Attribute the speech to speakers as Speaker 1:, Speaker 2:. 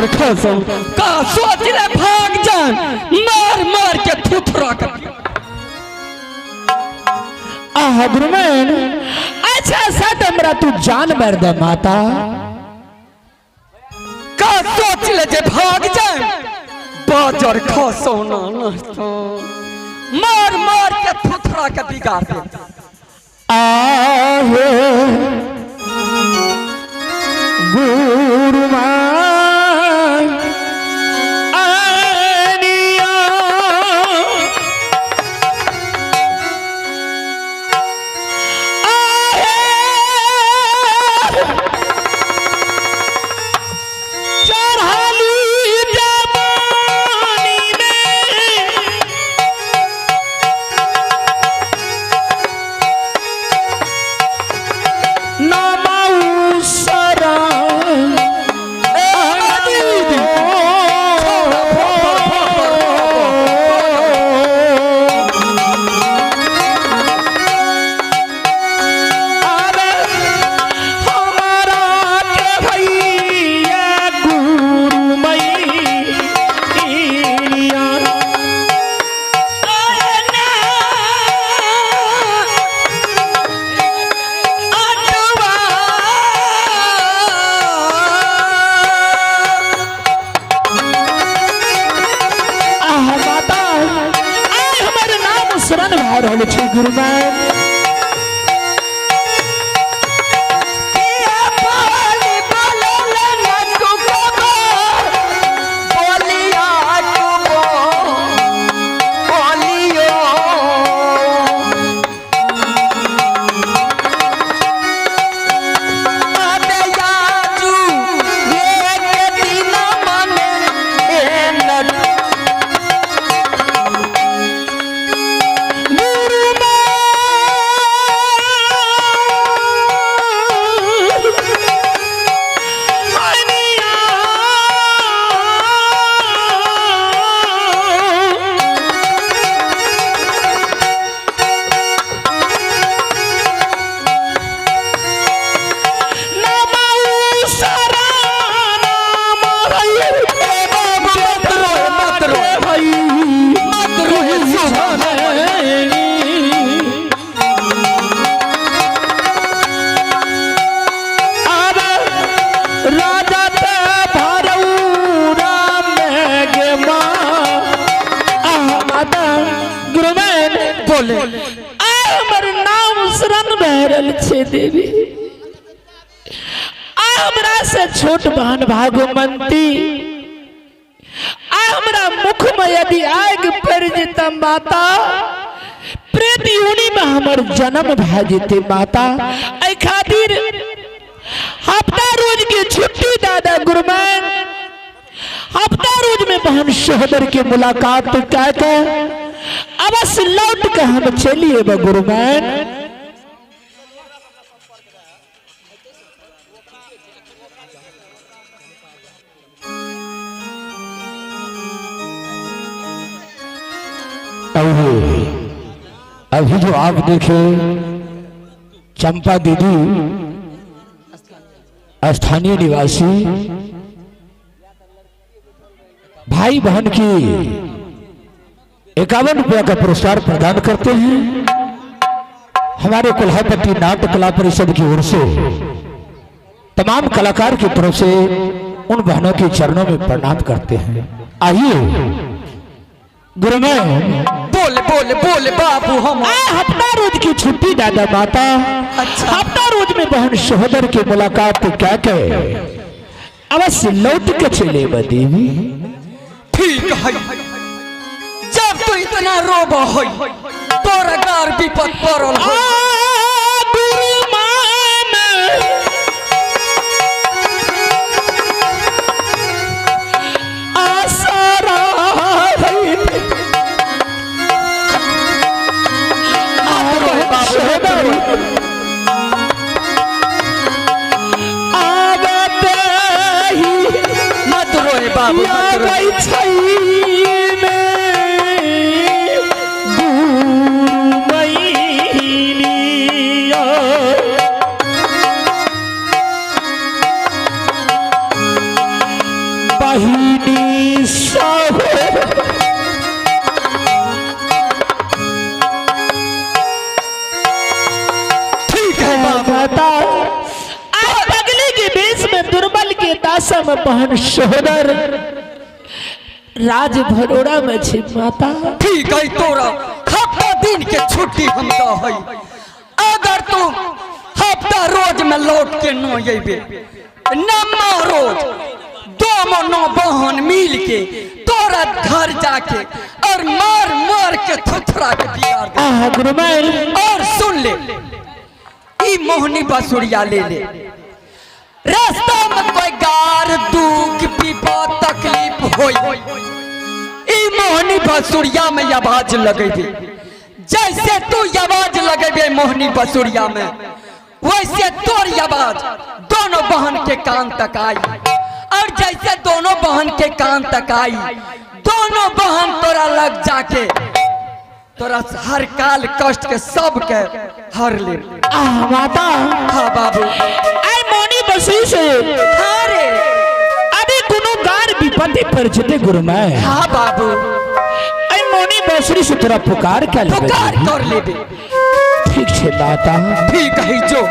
Speaker 1: बाजर खसौ का सोच ले भाग जान, मार मार के थुथरा के।
Speaker 2: आह गुरुमैन, अच्छा सट हमरा तू जान मार दे माता।
Speaker 1: का सोच ले जे भाग जाए, बाजर खसौ ना नाश्ता, मार मार के थुथरा के बिगाड़ दे।
Speaker 2: आहे गुरुमान आनिया, आहे चढ़ाली जवानी में नमः शरण। अरे हमारा के भैया गुरुमैया, आह माता, आइ हमर नाम शरण भए रहल छै गुरुमैन।
Speaker 1: मत रोए, मत रोए, मत रोए,
Speaker 2: राजा ते भरौरा में गे माँ। आह माता, गुरुमैन
Speaker 1: बोले।
Speaker 2: आइ हमर नाम शरण भए रहल छै देवी। आइ हमरा से छोट बहन भागमंती, आइ हमरा मुख में यदि आगि पड़ि जेतै माता, प्रेत योनि में हमर जन्म भए जेतै माता। एहि खातिर हफ्ता रोज के छुट्टी दादा गुरुमैन, हफ्ता रोज में बहन सोहदर के मुलाकात कह के अवश्य लौट के हम चलिए गुरुमैन। अभी अभी जो आप देखे चंपा दीदी, स्थानीय निवासी, भाई बहन की 51 रुपया का पुरस्कार प्रदान करते हैं हमारे कोल्हापट्टी नाट्य कला परिषद की ओर से। तमाम कलाकार की तरफ से उन बहनों के चरणों में प्रणाम करते हैं। आइए गुरुमैन।
Speaker 1: बोल बोल बोल बाबू हम।
Speaker 2: आ हफ्ता रोज की छुट्टी दादा माता।
Speaker 1: अच्छा।
Speaker 2: हफ्ता रोज में बहन सोहदर की मुलाकात क्या के अवश्य लौट के चले देवी।
Speaker 1: ठीक है, जब तू इतना रोब है, तोरा गार विपद पड़ल है।
Speaker 2: गुरुमान आसरा आवते ही
Speaker 1: मत रोए बाबू, मत रोए।
Speaker 2: लागै छै मे गुरुमैनिया। माता, आज पगली के बीच में दुर्बल के दासा में बहन सोहदर राज भरोड़ा में छी माता।
Speaker 1: ठीक है, तोरा हफ्ता दिन के छुट्टी हम द है। अगर तू हफ्ता रोज में लौट के न अबे, नम्मा रोज दो मनो बहन मिल के तोरा घर जाके और मार मार के थुथरा के बिगाड़ दे।
Speaker 2: आह गुरुमैल।
Speaker 1: और सुन ले, ई मोहनी बसुरिया ले ले, रास्ता में कोई गार दुख विपद तकलीफ होई, ई मोहनी बसुरिया में आवाज लगेबे। जैसे तू आवाज लगेबे मोहनी बसुरिया में, वैसे तोर आवाज दोनों बहन के कान तक आई, और जैसे दोनों बहन के कान तक आई, दोनों बहन तोरा लग जाके तोरा हर काल कष्ट के सब के हर ले।
Speaker 2: आह माता।
Speaker 1: हाँ बाबू।
Speaker 2: आई मोनी बसुरी से
Speaker 1: हाँ रे।
Speaker 2: अभी कोनो गार विपत्ति पर जते गुरुमैल।
Speaker 1: हाँ बाबू।
Speaker 2: आई मोनी बसुरी से तोरा पुकार कर लेबे।
Speaker 1: पुकार कर लेबे।
Speaker 2: ठीक छे माता।
Speaker 1: ठीक है, जो।